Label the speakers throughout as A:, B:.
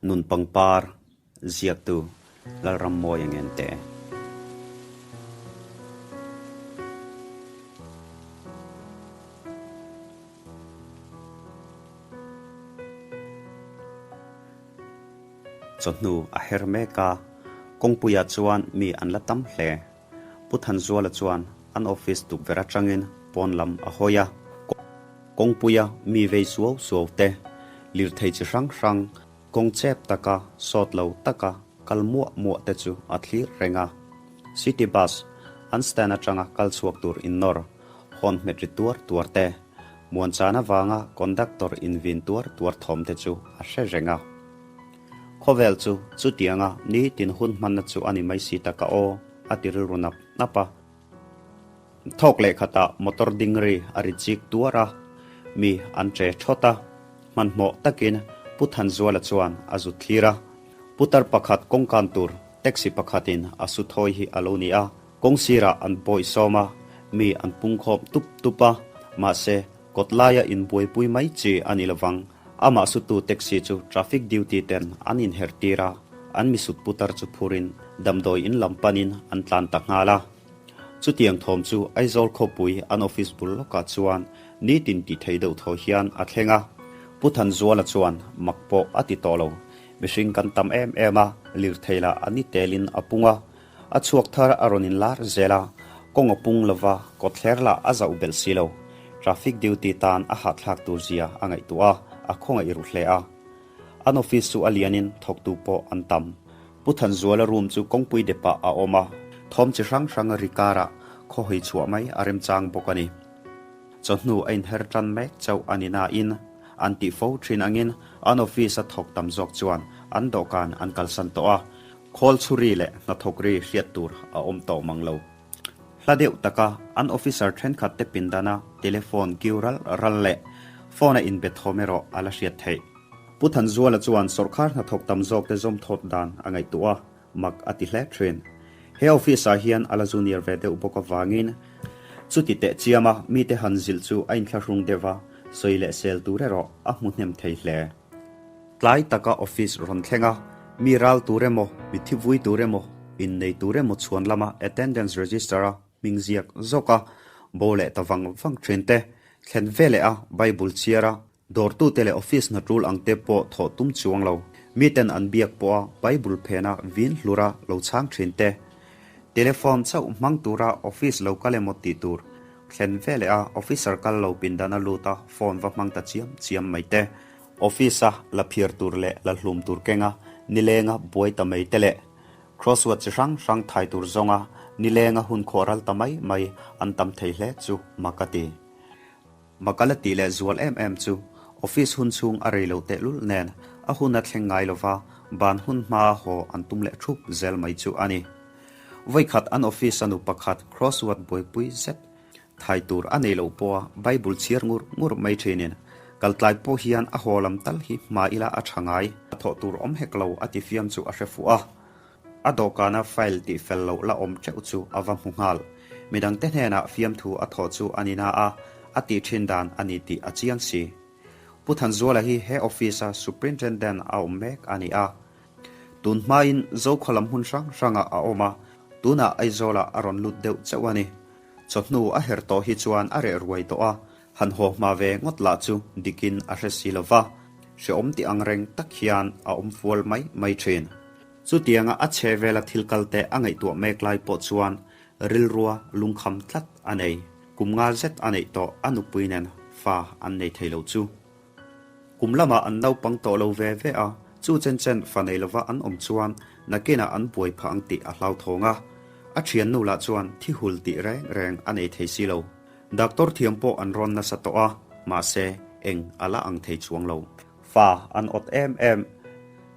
A: Nun pangpar ziaktu Lalrammawia Ngente. Chawhnu a her mek a, kawngpuiah chuan mi an la tam hle. Pu Thanzuala chuan an office tukverh atangin pawn lam a hawi a, kawngpuia mi vei suau suau te, lirthei chi hrang hrang, kawng chep taka sawt lo taka kal muah muah te chu a thlir reng a. City bus an stand atanga kal chhuak tur innawr, hawn hmet ri tuar tuar te, muanchana vanga conductor invin tuar tuar thawm te chu a hre reng a. Khawvel chu chutianga nitin hun hmanna chu a ni mai si tak a aw, a ti rilru nap nap a. Thawk leh khatah motor ding ri a ri chik tuar a, mi an che thawt a. Hmanhmawh takin Pu Thanzuala chuan a zut thlir a. Putar pakhat kawngkan tur taxi pakhatin a su thawi hi a lo ni a, kawng sirah an pawi sawm a, mi an pungkhawm tup tup a, mahse kawt laia inbuaipui mai chi a ni lovang. Amah sutu taxi chu traffic duty ten an inher tir a, an misut putar chu phurin damdawi in lam panin an tlan ta nghal a. Chutiang thawm chu Aizawl khawpui an office bul lawkah chuan nitin tih thei deuh thaw hian a thleng a. Pu Thanzuala chuan mak pawh a ti tawh lo. Mihring kan tam em em a, lirthei lah a ni telin a pung a. A chhuak thar a rawn inlar zel a, kawng a pung lova, kawtthler lah a zauh belh si lo. Traffic duty tan a hahthlak tur zia a ngaihtuah a, a khawngaih ru hle a. An office chu a lianin thawktu pawh an tam. Pu Thanzuala room chu kawngpui depah a awm a, thawm chi hrang hrang ri karah khaw hawi chhuah mai a remchang bawk a ni. Chawhnu a inher tan mek chauh a ni nain an tih fo thin angin an office a thawk tam zawk chuan an dawhkan an kalsan tawh a, Khawl chhuri leh hnathawk ri hriat tur a awm tawh mang lo. Hla deuh taka an officer thenkhat te pindana telephone kiu ral ral leh phone a inbe thawm erawh a la hriat theih. Pu Thanzuala chuan sawrkar hnathawk tam zawk te zawm thawt dan a ngaihtuah a, mak a ti hle thin. He office ah hian a la junior ve deuh bawk avangin chuti teh chiama mite han zilh chu a inthlahrung deuh a, sawi leh sel tur erawh a hmu hnem thei hle. Tlai taka office rawn thleng a, mi ral tur emaw, mi thi vui tur emaw, innei tur emaw chhuan lama attendance register a hming ziak zawk a, bo leh ta vang vang thin te, thlen ve leh a Bible chhiar a, dawrtute leh office hna tul ang te pawh thawh tum chuang lo, miten an biak pawh a Bible phena vin hlur a lo chhang thin te, telephone chauh hmang tura office lo kal emaw tih tur thlen ve leh a officer kal lo pindan a lut a phone va hmang ta chiam chiam mai te. Office-a la phiar tur leh la hlum tur kenga nilenga buai ta mai te leh crossword chi hrang hrang thai tur zawnga nilenga hun khawh ral ta mai mai an tam thei hle chu mak a ti. Mak a la tih leh zual em em chu office hun chhung a rei lo tehlul nen a hun a thleng ngai lova ban hun hmaa haw an tum leh thup zel mai chu a ni. Vawikhat an office-a nu pakhat crossword buaipui zet Thai tur a nei loh pawha Bible chhiar ngur ngur mai thinin kaltlai pawh hian a haw lam tal hi hma ila a tha ngai. A thawh tur awm hek lo a ti fiam chu a hre fuh a. A dawhkana file tih fel loh la awm teuh chu a va hmu nghal. Midangte hnenah fiamthu a thawh chu a ni na a, a tih thin dan a ni tih a chiang si. Pu Thanzuala hi he office-a Superintendent a awm mek a ni a. Tun hmain Zokhaw lam hmun hrang hrangah a awm a, tunah Aizawlah a rawn lut deuh chauh a ni. Chawhnu a her tawh hi chuan a reh ruai tawh a, han haw hma ve ngawt lah chu dikin a hre si lo va, hrehawm ti ang reng tak hian a awm fual mai mai thin. Chutianga a chhe vela thil kalte a ngaihtuah mek lai pawh chuan rilrua lungkham tlat a nei. Kum nga zet a neih tawh a nupui nen fa an nei thei lo chu. Kum lamah an naupang tawh lo ve ve a, chu chen chen fa nei lova an awm chuan nakinah an buai phah ang tih a hlauthawng a. A thiannu lah chuan thi hul tih reng reng a nei thei si lo. Doctor thiam pawh an rawn nasa tawh a, mahse eng a la ang thei chuang lo. Fa an awt em em.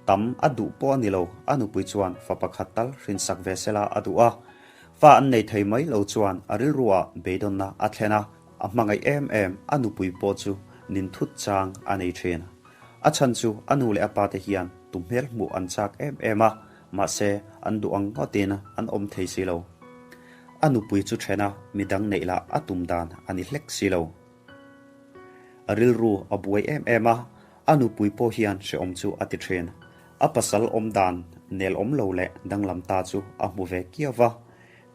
A: Tam a duh pawh a ni lo, a nupui chuan fa pakhat tal hrinsak ve sela a duh a. Fa an nei thei mai lo chuan a rilruah beidawnna a thlen a. A hmangaih em em, a nupui pawh chu nin thut chang a nei thin. A chhan chu a nu leh a pa te hian tu hmel hmuh an chak em em a, mahse an duh ang ngawtin an awm thei si lo. A nupui chu then a, midang neih lah a tum dan a ni hlek si lo. A rilru a buai em em a, a nupui pawh hian hrehawm chu a ti thin. A pasal awm dan nel awm lo leh danglam ta chu a hmu ve kiau va,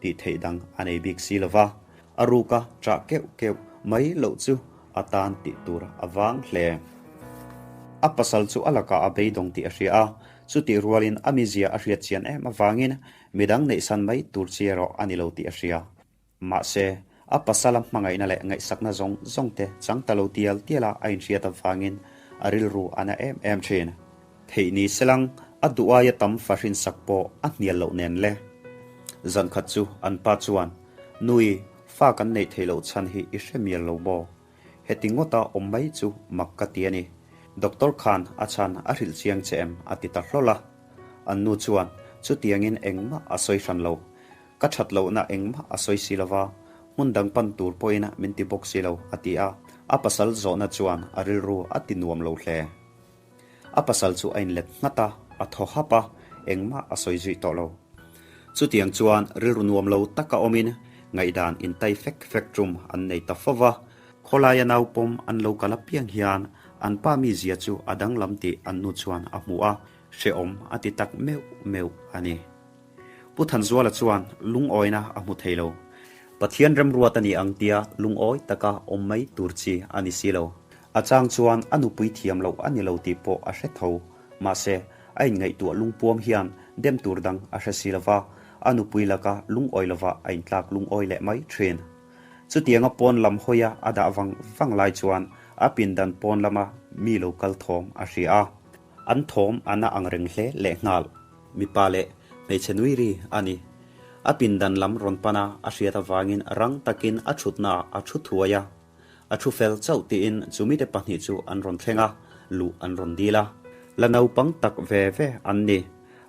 A: tih theih dang a nei bik si lo va, a ruka ṭah keuh keuh mai loh chu a tan tih tur a vang hle. A pasal chu a lakah a beidawng tih a hria a, chutih rualin a mizia a hriat chian em avangin midang neihsan mai tur chi erawh a ni lo tih a hria. Mahse, a pasala hmangaihna leh ngaihsakna zawng zawng te chang ta lo tial tiala a inhriat avangin a rilru a na em em thin. Theih ni selang, a duh aia tam fa hrinsak pawh a hnial loh nen le. Zan khat chu an pa chuan, Nui, fa kan neih theih loh chhan hi i hre mial lo maw? Heti ngawta awm mai chu mak ka ti a ni. Doctor khan a chhan a hrilh chiang che em? a ti ta hlawl a. An nu chuan chutiangin engmah a sawi hran lo. Ka that lohna engmah a sawi si lova, hmun dang pan tur pawhin min ti bawk si lo, a ti a. A pasal zawhna chuan a rilru a ti nuam lo hle. A pasal chu a inlet nghat a, a thaw hap a, engmah a sawi zui tawh lo. Chutiang chuan rilru nuam lo taka awmin ngaihdan intai fek fek tum an nei ta fo va. Khawlaia naupawm an lo kal apiang hian an pa mizia chu a danglam tih an nu chuan a hmu a, hrehawm a ti tak meuh meuh a ni. Pu Thanzuala chuan lungawina a hmu thei lo. Pathian remruat a ni ang tia lungawi taka awm mai tur chi a ni si lo. A chang chuan a nupui thiam loh a ni lo tih pawh a hre tho. Mahse, a inngaihtuah lungpuam hian dem tur dang a hre si lo va, a nupui laka lungawi lovah a intlak lungawi leh mai thin. Chutianga pawn lam hawia a dah vang vang lai chuan a pindan pawn lama mi lo kal thawm a hria a. An thawm a na ang reng hle lehnghal. Mipa leh hmeichhe nui ri a ni. A pindan lam rawn pan a, a hriat avangin rang takin a thutnaah a thu thuai a. A thu fel chauh tiin chumite pahnih chu an rawn thleng a, luh an rawn dil a. La naupang tak ve ve an ni.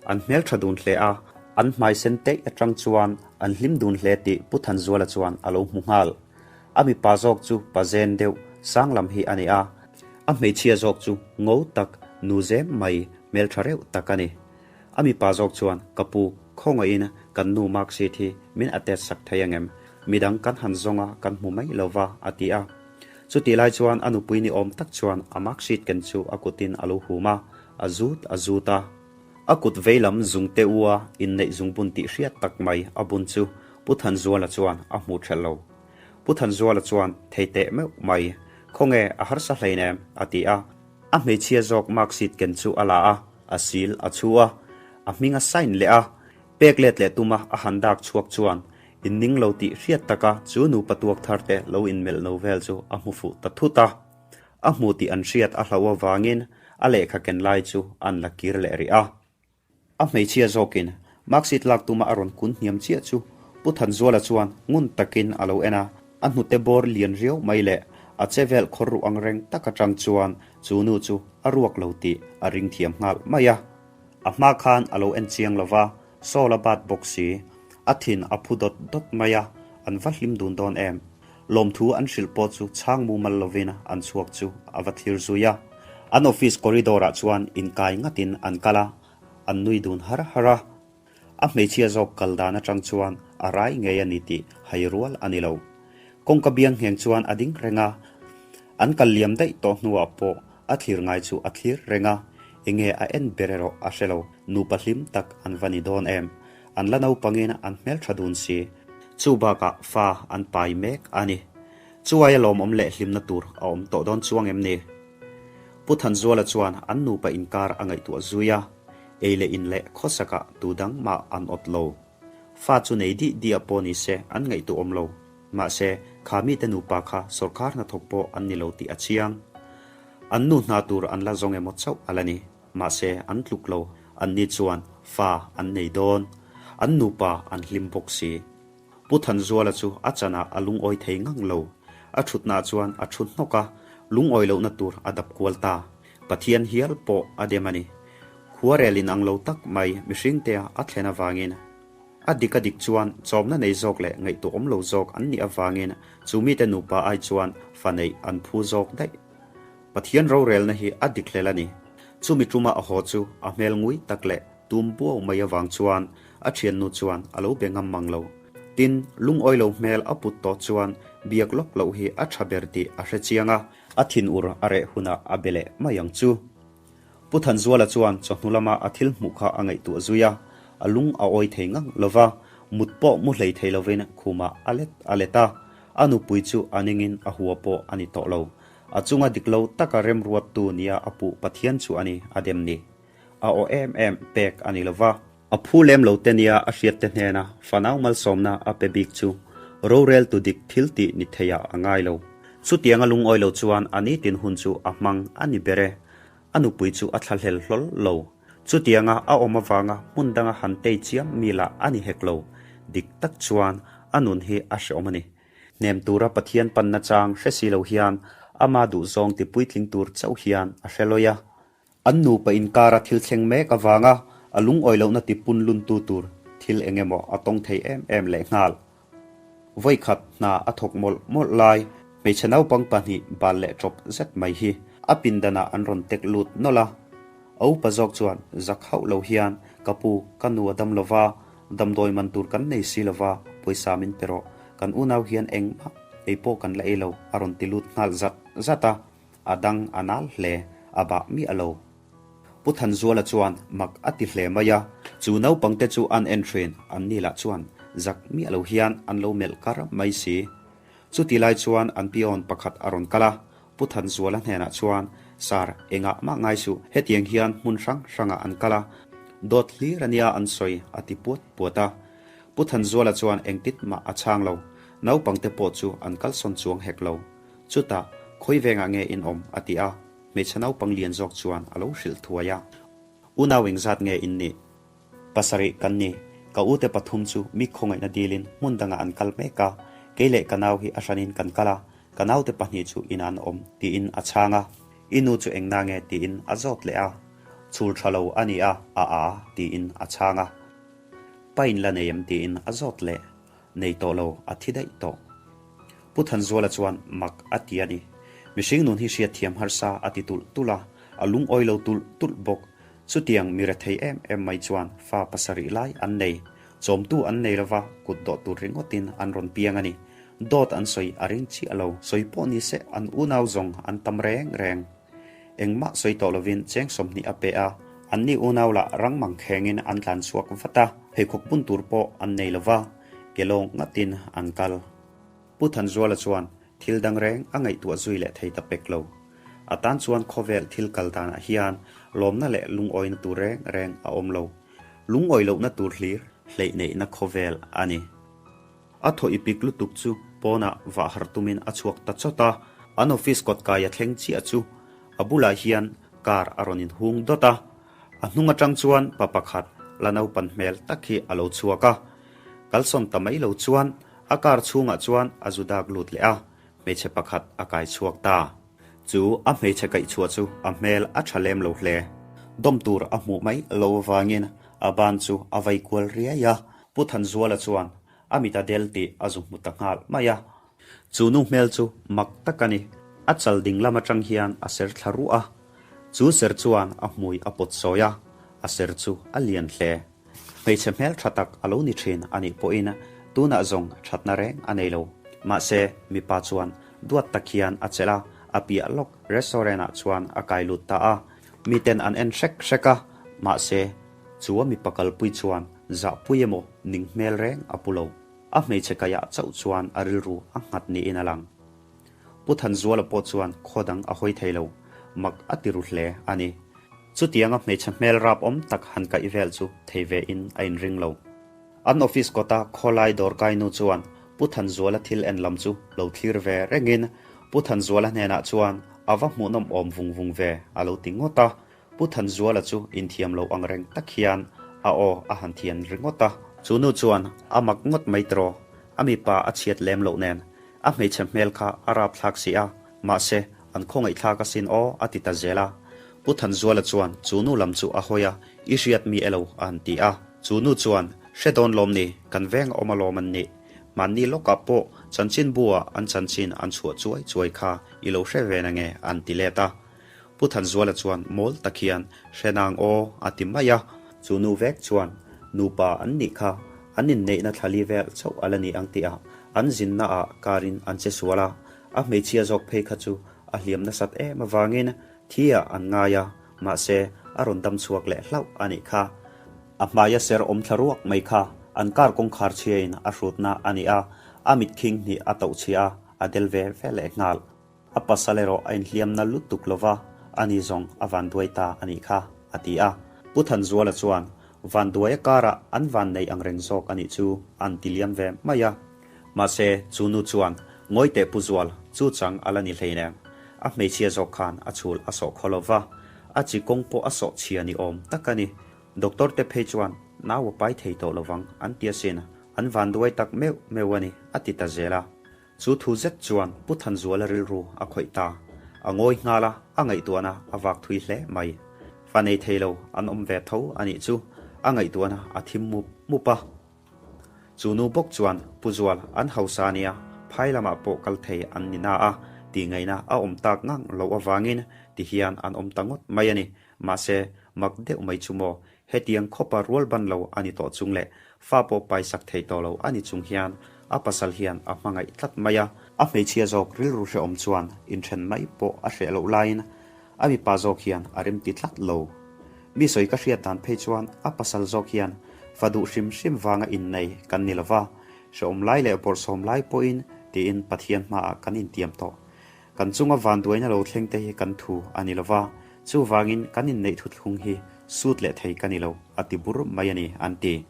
A: An hmeltha dun hle a, an hmai sen teih atang chuan an hlim dun hle tih Pu Thanzuala chuan a lo hmu nghal. A mipa zawk chu pa zen deuh sang lam hi a ni a, a hmeichhia zawk chu ngo tak nu zem mai hmeltha reuh tak a ni. A mipa zawk chuan, Ka pu, khawngaihin kan nu mark sheet hi min attach sak thei angem? Midang kan han zawng a, kan hmu mai lo va, a ti a. Chutih lai chuan a nupui ni awm tak chuan a mark sheet ken chu a kutin a lo hum a, a zut a zut a. A kut veilam zungte u a inneih zungbun tih hriat tak mai a bun chu Pu Thanzuala chuan a hmuh ṭhelh lo. Pu Thanzuala chuan thei teh meuh mai, Khawnge a harsa hleinem? a ti a. A hmeichhia zawk mark sheet ken chu a la a, a sil a chhu a, a hming a sign leh a. Pek let leh tuma a han dak chhuak chuan inning lo tih hriat taka chu nupa tuak thar te lo inmelh no vel chu a hmu fuh ta thut a. A hmu tih an hriat a hlauh avangin a lehkha ken lai chu an la kir leh rih a. A hmeichhia zawkin mark sheet lak tuma a rawn kun hniam chiah chu Pu Thanzuala chuan ngun takin a lo en a, a hnute bawr lian riau mai leh a che vel khawr ruh ang reng tak atang chuan chu nu chu a ruak lo tih a ring thiam nghal mai a. A hma khan a lo en chiang lo va, Saul a bat bawk si. A thin a phu dawt dawt mai a, an va hlim dun dawn em. Lawmthu an hrilh pawh chu chhang mumal lovin an chhuak chu a va thlir zui a. An office corridor ah chuan inkai ngatin an kal a, an nui dun har har a. A hmeichhia zawk kal dan atang chuan a rai ngei a ni tih hai rual a ni lo. Kawngka biang ngheng chuan a ding reng a, an kal liam daih tawh hnuah pawh a thlir ngai chu a thlir reng a, enge a en ber erawh a hre lo. Nupa hlim tak an va ni dawn em? An la naupangin an hmeltha dun si. Chu bakah fa an pai mek a ni. Chuaia lawmawm leh hlimna tur a awm tawh dawn chuang em ni? Pu Thanzuala chuan an nupa inkar a ngaihtuah zui a, ei leh in leh khawsakah tu dang mah an awt lo. Fa chu nei dih dih a pawh ni se an ngaihtuah awm lo. Mahse, kha mite nupa kha sawrkar hnathawk pawh an ni lo tih a chiang. An nu hna tur an la zawng emaw chauh a la ni. Mahse, an tluk lo. Anni chuan fa an nei dawn. An nupa an hlim bawk si. Pu Thanzuala chu a chanah a lungawi thei ngang lo. A thutnaah chuan a thu hnawk a, lungawi lohna tur a dap kual ta. Pathian hial pawh a dem a ni. Khuarel inang lo tak mai mihringtea a thlen avangin a dik a dik chuan chawmna nei zawk leh ngaihtuahawm lo zawk an nih avangin chu mite nupa ai chuan fa neih an phu zawk daih. Pathian rorelna hi a dik hlel a ni. Chumi tuma a haw chu a hmel ngui tak leh tum buau mai avang chuan a thiannu chuan a lo be ngam mang lo. Tin, lungawi lo hmel a put tawh chuan biak lawk loh hi a tha ber tih a hre chiang a, a thinur a reh hunah a be leh mai ang chu. Pu Thanzuala chuan chawhnu lama a thil hmuh kha a ngaihtuah zui a, a lung a awi thei ngang lo va, mut pawh mu hlei thei lovin khumah a let a let a, a nupui chu a ningin a hua pawh a ni tawh lo. A chunga dik lo taka remruattu nia a puh Pathian chu a ni a dem ni. A aw em em pek a ni lo va. A phu lem lo te nia a hriat te hnena fanau malsawmna a pe bik chu roreltu dik thil tih ni theiah a ngai lo. Chutianga lungawi lo chuan a nitin hun chu a hmang a ni ber e. A nupui chu a thlahlel hlawl lo. Chutianga a awm avanga hmun danga han tei chiam mi lah a ni hek lo. Dik tak chuan a nun hi a hreawm a ni. Hnem tura Pathian panna chang hre si lo hian ama duhzawng ti puitling tur chauh hian a hre lawi a. An nupa inkara thil thleng mek avanga a lungawi lohna ti punluntu tur thil eng emaw a tawng thei em em lehnghal. Vawikhat hna a thawk mawlh mawlh lai, hmeichhe naupang pahnih bal leh ṭawp zet mai hi a pindanah an rawn tek lut nawlh a. A upa zawk chuan zak hauh lo hian, Ka pu, ka nu a dam lo va, damdawi man tur kan nei si lo va, pawisa min pe rawh. Kan unau hian engmah ei pawh kan la ei lo, a rawn ti lut nghal zat zat a. A dang a nal hle, a bah miah lo. Pu Thanzuala chuan mak a ti hle mai a, chu naupangte chu an en thin, an ni lah chuan zak miah lo hian an lo melh kar mai si. Chuti lai chuan an peon pakhat a rawn kal a, Pu Thanzuala hnenah chuan, Sir, engah mah ngai suh, hetiang hian hmun hrang hrangah an kal a, dawt hlir a nia an sawi, a ti puat puat a. Pu Thanzuala chuan engtit mah a chhang lo, naupangte pawh chu an kalsawn chuang hek lo. Chutah, khawi vengah nge in awm? a ti a. Hmeichhe naupang lian zawk chuan a lo hrilh thuai a. Unau engzat nge in nih? Pasarih kan ni. Ka ute pathum chu mi khawngaihna dilin hmun dangah an kal mek a, kei leh ka nau hi a hranin kan kal a, ka naute pahnih chu inah an awm, tiin a chhang a. I nu chu engna nge? tiin a zawt leh a. Chhul tha lo a ni a, a a, tiin a chhang a. Pa in la nei em? tiin a zawt leh. Nei tawh lo, a thi daih tawh. Pu Thanzuala chuan mak a ti a ni. Mihring nun hi hriatthiam harsa a ti tulh tulh a, a lungawi lo tulh tulh bawk. Chutiang mi rethei em em mai chuan fa pasarih lai an nei. Chawmtu an nei lova, kut dawh tur ringawtin an rawn piang a ni. Dawt an sawi a ring chiah lo. Sawi pawh ni se an unau zawng an tam reng reng. Engmah sawi tawh lovin cheng 20 a pe a, anni unau lah rang mang khengin an tlan chhuak vat a, pheikhawk bun tur pawh an nei lova, ke lawng ngatin an kal. Pu Thanzuala chuan thil dang reng a ngaihtuah zui leh thei ta pek lo. A tan chuan khawvel thil kal danah hian lawmna leh lungawina tur reng reng a awm lo. Lungawi lohna tur hlir hleih neihna khawvel a ni. A thaw i pik lutuk chu pawnah vah harh tumin a chhuak ta chawt a, an office kawt kai a thleng chiah chu a bulah hian car a rawn inhung dawt a, a hnung atang chuan pa pakhat la naupan hmel tak hi a lo chhuak a, kalsawn ta mai lo chuan a car chhungah chuan a zu dak lut leh a, hmeichhe pakhat a kai chhuak ta. Chu a hmeichhe kaihchhuah chu a hmel a tha lem lo hle. Dawm tur a hmuh mai lo avangin a ban chu a vai kual riai a, Pu Thanzuala chuan a mit a del tih a zu hmu ta nghal mai a. Chu nu hmel chu mak tak a ni. A chal ding lam atang hian a ser thla ruah a. Chu ser chuan a hmui a pawt sawi a, a ser chu a lian hle. Hmeichhe hmel tha tak a lo ni thin a nih pawhin tunah zawng thatna reng a nei lo. Mahse, mipa chuan duat tak hian a chelh a, a piah lawk restaurant ah chuan a kai lut ta a. Miten an en hrek hrek a, mahse, Chu a mipa kalpui chuan zahpui emaw ning hmel reng a pu lo. A hmeichhe kaiah chauh chuan a rilru a nghat niin a lang. Pu Thanzuala pawh chuan khaw dang a hawi thei lo, mak a ti ru hle a ni. Chutianga hmeichhe hmel rap awm tak han kaih vel chu thei ve in a inring lo. An office kawta khawlai dawrkai nu chuan Pu Thanzuala thil en lam chu lo thlir ve rengin Pu Thanzuala hnenah chuan a va hmuhnawm awm vung vung ve a lo ti ngawt a. Pu Thanzuala chu inthiam lo ang reng tak hian a aw a han thian ringawt a. Chu nu chuan a mak ngawt mai tiraw, a mipa a chhiat lem loh nen a hmeichhe hmel kha a rapthlak si a, mahse an khawngaihthlak asin aw a ti ta zel a. Pu Thanzuala chuan chu nu lam chu a hawi a, I hriat mi elo a han ti a. Chu nu chuan, Hre dawn lawm ni, kan veng a awm alawm an nih. Mahni lawkah pawh chanchinbu ah an chanchin an chhuah chuai chuai kha i lo hre ve nange an ti let a. Pu Thanzuala chuan mawl tak hian hre nang aw a ti mai a. Chu nu vek chuan nupa an nih kha an inneihna thlali vel chauh a la ni ang tih ah an zinna ah car in an che sual a, a hmeichhia zawk phei kha chu a hliam nasat em avangin thi ah an ngai a, mahse. A rawn dam chhuak leh hlauh a nih kha. A hmaia ser awm thla ruak mai kha an car kawngkhar chhiain a hrutna a ni a, a mit khing hnih a toh chhia a, a del ve ve leh nghal. A pasal erawh a inhliamna lutuk lo va, ani zawng a vanduai ta a nih kha, a ti a. Pu Thanzuala chuan, Vanduaia karah an van nei ang reng zawk a nih chu, an ti liam ve mai a. Mahse, chu nu chuan, Ngawi teh Pu Zual, chu chang a la ni hleinem. A hmeichhia zawk khan a chhul a sawh khaw lo va, a chi kawng pawh a sawh chhia ni awm tak a ni. Doctor te phei chuan nau a pai thei tawh lovang an ti asin, an vanduai tak meuh meuh a ni, a ti ta zel a. Chu thu zet chuan Pu Thanzuala rilru a khawih ta. A ngawi nghal a, a ngaihtuahna a vak thui hle mai. Fa nei thei lo an awm ve tho a nih chu, a ngaihtuahna a thim mup mup a. Chu nu bawk chuan Pu Zual an hausa nia phai lamah pawh kal thei an ni na a, tih ngaihna a awm tak ngang loh avangin ti hian an awm ta ngawt mai a ni. Mahse, mak deuh mai chu maw, hetiang khawpa rual ban lo a ni tawh chung leh fa pawh paisak thei tawh lo a ni chung hian a pasal hian a hmangaih tlat mai a. A hmeichhia zawk rilru hrehawm chuan inthen mai pawh a hreh loh laiin a mipa zawk hian a remti tlat lo. Mi sawi ka hriat dan phei chuan a pasal zawk hian fa duh hrim hrim vanga innei kan ni lova, hrehawm lai leh bawrhsawm lai pawhin tiin Pathian hmaah kan intiam tawh. Kan chunga vanduaina lo thleng te hi kan thu a ni lova, chuvangin kan inneih thuthlung hi sut leh thei ka ni lo, a ti bur mai a ni, an ti.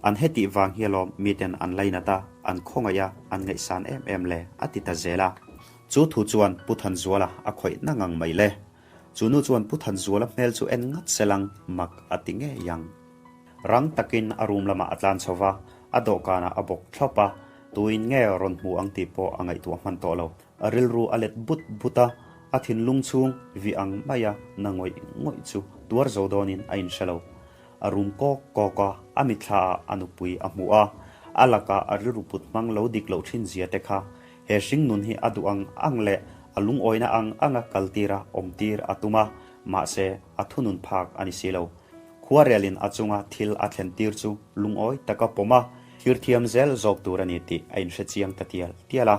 A: An hetih vang hi alawm miten an lainat a, an khawngaih a, an ngaihsan em em le, a ti ta zel a. Chu thu chuan Pu Thanzuala a khawih na ngang mai le. Chu nu chuan Pu Thanzuala hmel chu en ngat selang mak a ti ngei ang. Rang takin a room lamah a tlan chho va, a dawhkanah a bawk thlawp a, tuin nge rawn hmu ang tih pawh a ngaihtuah hman tawh lo. A rilru a let but but a, a thinlung chhung vi ang maia na ngawih ngawih chu tuar zo dawnin a inhre lo. A rum kawk kawk a, a mitthla ah a nupui a hmu a, a lakah a rilru put hmang lo dik loh thin zia te kha he hringnun hi a duh ang ang leh a lungawina ang anga kaltir a awmtir a tum a, mahse a thunun phak a ni si lo. Khuarelin a chunga thil a thlen tir chu lungawi taka pawm a, thlir thiam zel zawk tur a ni tih a inhre chiang ta tial tial a.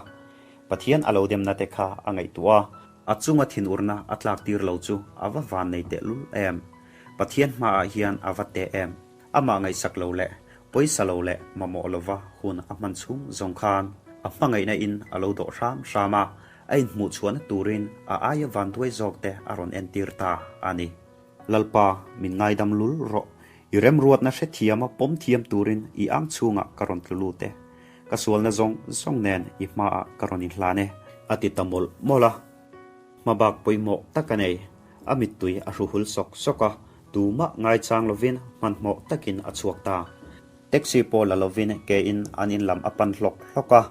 A: Pathian a lo demna te kha a ngaihtuah a. A chunga thinurna a tlak tir lo chu a va van nei tehlul em! Pathian hmaah hian a va teh em? Amah ngaihsak lo leh pawisa lo leh mamawh lova hun a hman chhung zawng khan a hmangaihna in a lo dawh hram hram a, a inhmuhchhuahna turin a aia vanduai zawk te a rawn entir ta a ni. Lalpa, min ngaidam lul rawh. I remruatna hrethiama pawm thiam turin i ang chhungah ka rawn tlu lut e. Ka sualna zawng zawng nen i hmaah ka rawn inhlan e. A ti ta mawlh mawlh a. Hmabak pawimawh tak a nei. A mittui a hru hul sawk sawk a, tumah ngaichang lovin hmanhmawh takin a chhuak ta. Taxi pawh la lovin kein an in lam a pan hlawk hlawk a.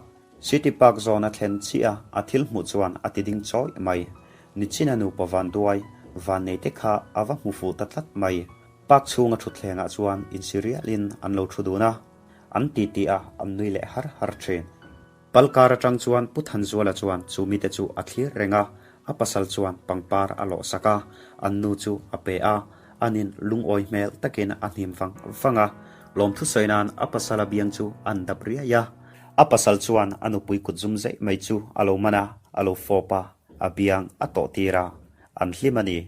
A: City Park zawn a thlen chiah a, a thil hmuh chuan a ti ding chawih mai. Nichina nupa vanduai, vannei te kha a va hmu fuh ta tlat mai. Park chhunga thutthlengah chuan insi rialin an lo thu dun a, an titi a, an nui leh har har thin. Palkar atang chuan Pu Thanzuala chuan chu mite chu a thlir reng a, a pasal chuan pangpar a lawh sak a, an nu chu a pe a, anin lungawi hmel takin a hnim vang vang a. Lawmthu sawi nan a pasala biang chu an dap riai a. A pasal chuan a nupui kut zum zeih mai chu a lo man a, a lo fawp a, a biang a tawh tir a, an hlim a ni.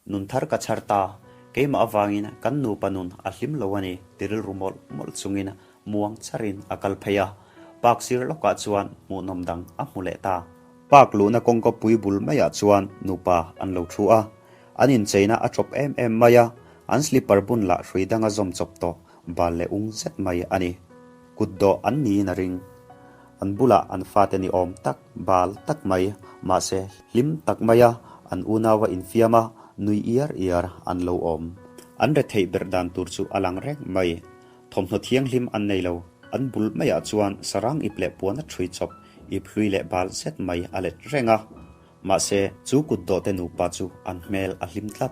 A: Nun thar ka chhar ta, keimah avangin kan nupa nun a hlim lo a ni ti rilru mawlh mawlh chungin muang charin a kal phei a. Park sir lawkah chuan hmuhnawm dang a hmu leh ta. Park luhna kawngka pui bul maiah chuan nupa an lo thu a. An incheina a chawp em em mai a, an slipper bun lah hrui danga zawm chawp tawh bal leh ung zet mai a ni. Kut dawh an niin a ring. An bulah an fate ni awm tak, bal tak mai, mahse hlim tak maia an unaua infiam a, nui iar iar an lo awm. An retheih ber dan tur chu a lang reng mai. Thawmhnaw thianghlim an nei lo. An bul maiah chuan sarang ip leh puan a ṭhui chawp, ip hlui leh bal zet mai a let reng a. Mahse, chu kutdawhte nupa chu an hmel a hlim tlat.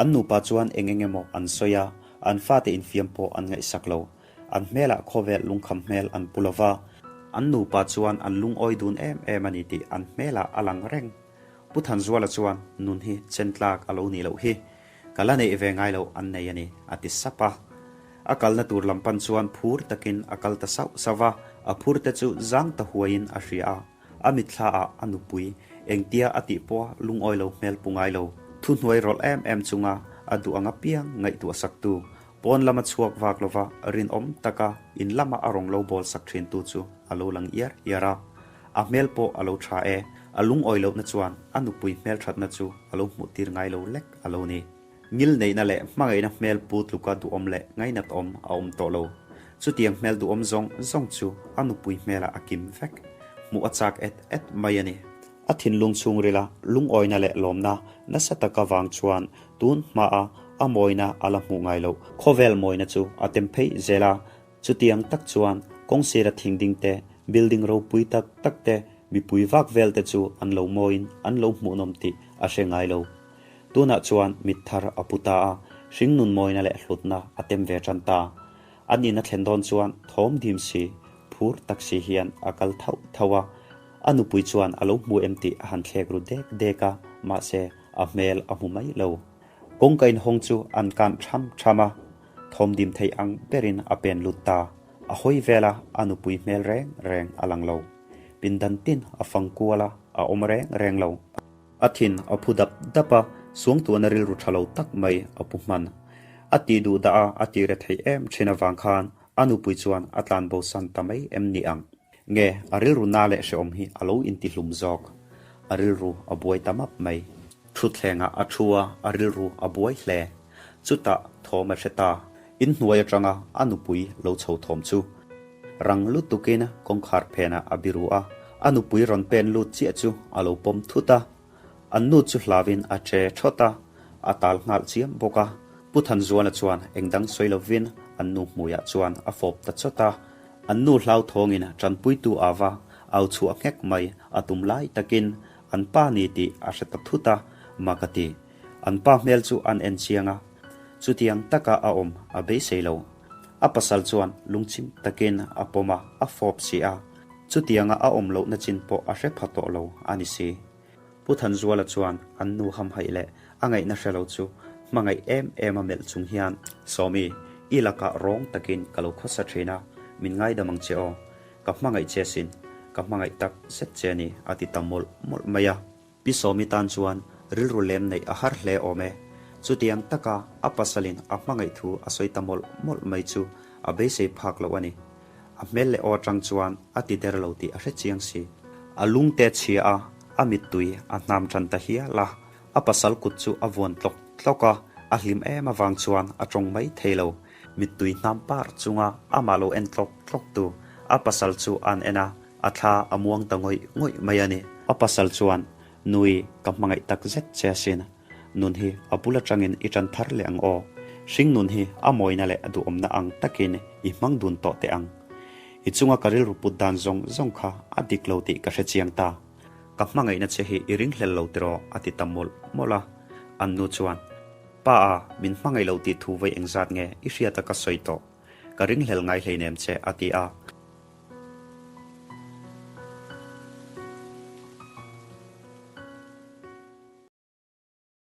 A: An nupa chuan eng eng emaw an sawi a, an fate infiam pawh an ngaihsak lo. An hmelah khawvel lungkham hmel an pu lova, an nupa chuan an lungawi dun em em a ni tih an hmelah a lang reng. Pu Thanzuala chuan nun hi chen tlak a lo nih loh hi, ka la neih ve ngai loh an nei a ni, a ti sap a. A kalna tur lam pan chuan phur takin a kal ta sauh sauh va, a phur te chu zang ta huaiin a hria a. A mitthla ah a nupui engtia a tih pawha lungawi lo hmel pu ngai lo. Thuhnuai rawlh em em chunga a duh ang apiang ngaihtuah saktu, pawn lama chhuak vak lova rinawm taka in lama a rawn lo bawl sak thintu chu a lo lang iar iar a. A hmel pawh a lo tha e, a lungawi lohna chuan a nupui hmelthatna chu a lo hmuh tir ngai lo lek a lo ni. Ngil neihna leh hmangaihna hmel pu tluka duhawm leh ngainat awm a awm tawh lo. Chutiang hmel duhawm zawng zawng chu a nupui hmelah a kim vek. Hmuh a chak et et mai a ni. A thinlung chhungrila lungawina leh lawmna nasa taka vang chuan tun hmaa a mawina a la hmuh ngai loh khawvel mawina chu a tem phei zel a. Chutiang tak chuan kawngsira thing ding te, building ropui tak tak te, mipui vak vel te chu an lo mawiin an lo hmuhnawm tih a hre ngai lo. Tunah chuan mit thar a pu ta a, hringnun mawina leh hlutna a tem ve tan ta. An in a thlen dawn chuan thawm dim si, phur tak si hian a kal thauh thauh a. A nupui chuan a lo hmu em tih a han thlek ru dek dek a, mahse a hmel a hmu mai lo. Kawngka inhawng chu an kanh tham tham a, thawm dim thei ang berin a pen lut ta. A hawi vel a, a nupui hmel reng reng a lang lo. Pindan tin a fang kual a, a awm reng reng lo. A thin a phu dap dap a, suangtuahna rilru tha lo tak mai a pu hman. A tih duh dah a, a tih re theih em thin avang khan a nupui chuan a tlan bo san ta mai em ni ang? Nge a rilru na leh hrehawm hi a lo intihlum zawk? A rilru a buai ta map mai. Thutthlengah a thu a, a rilru a buai hle. Chutah thawm a hre ta. Inhnuai atanga a nupui lo chho thawm chu Rang lutukin kawngkhar phenah a biru a, a nupui rawn pen lut chiah chu a lo pawm thut a. An nu chu hlauin a che thawt a, a tal nghal chiam bawk a. Pu Thanzuala chuan engdang sawi lovin an nu hmuiah chuan a fawp ta chawt a. An nu hlauthawngin tanpuitu ava au chhuah nghek mai a tum lai takin an pa ni tih a hre ta thut a, mak a ti. An pa hmel chu an en chiang a, chutiang taka a awm a beisei lo. A pasal chuan lungchim takin a pawm a, a fawp si a. Chutianga a awm lohna chin pawh a hre pha tawh lo a ni si. Pu Thanzuala chuan an nu hamhaih leh a ngaihna hre lo chu hmangaih em em a melh chung hian, Sawmi, i lakah rawng takin ka lo khawsa thin a, min ngaidam ang che aw. Ka hmangaih che sin, ka hmangaih tak zet che a ni, a ti ta mawlh mawlh mai a. Pi Sawmi tan chuan rilru lem neih a har hle awm e. Chutiang taka a pasalin a hmangaih thu a sawi ta mawlh mawlh mai chu a beisei phak loh a ni. A hmel leh aw atang chuan a ti der lo tih a hre chiang si. A lungte chhia a, a mittui a hnam tan ta hial a. A pasal kut chu a vuan tlawk tlawk a, a hlim em avang chuan a tawng mai thei lo. Mittui hnam par chunga amah lo en tlawk tlawk tu a pasal chu an en a, A thla a muang ta ngawih ngawih mai a ni. A pasal chuan, Nui, ka hmangaih tak zet che asin. Nun hi a bul atangin i tan thar leh ang aw. Hring nun hi a mawina leh a duhawmna ang takin i hmang dun tawh teh ang. I chunga ka rilru put dan zawng zawng kha a dik lo tih ka hre chiang ta. Ka hmangaihna che hi i ringhlel lo tiraw a ti ta mawlh mawlh a. An nu chuan, Pa a, min hmangaih lo tih thu vawi engzat nge i hriata ka sawi tawh. Ka ringhlel ngai hleinem che a ti a.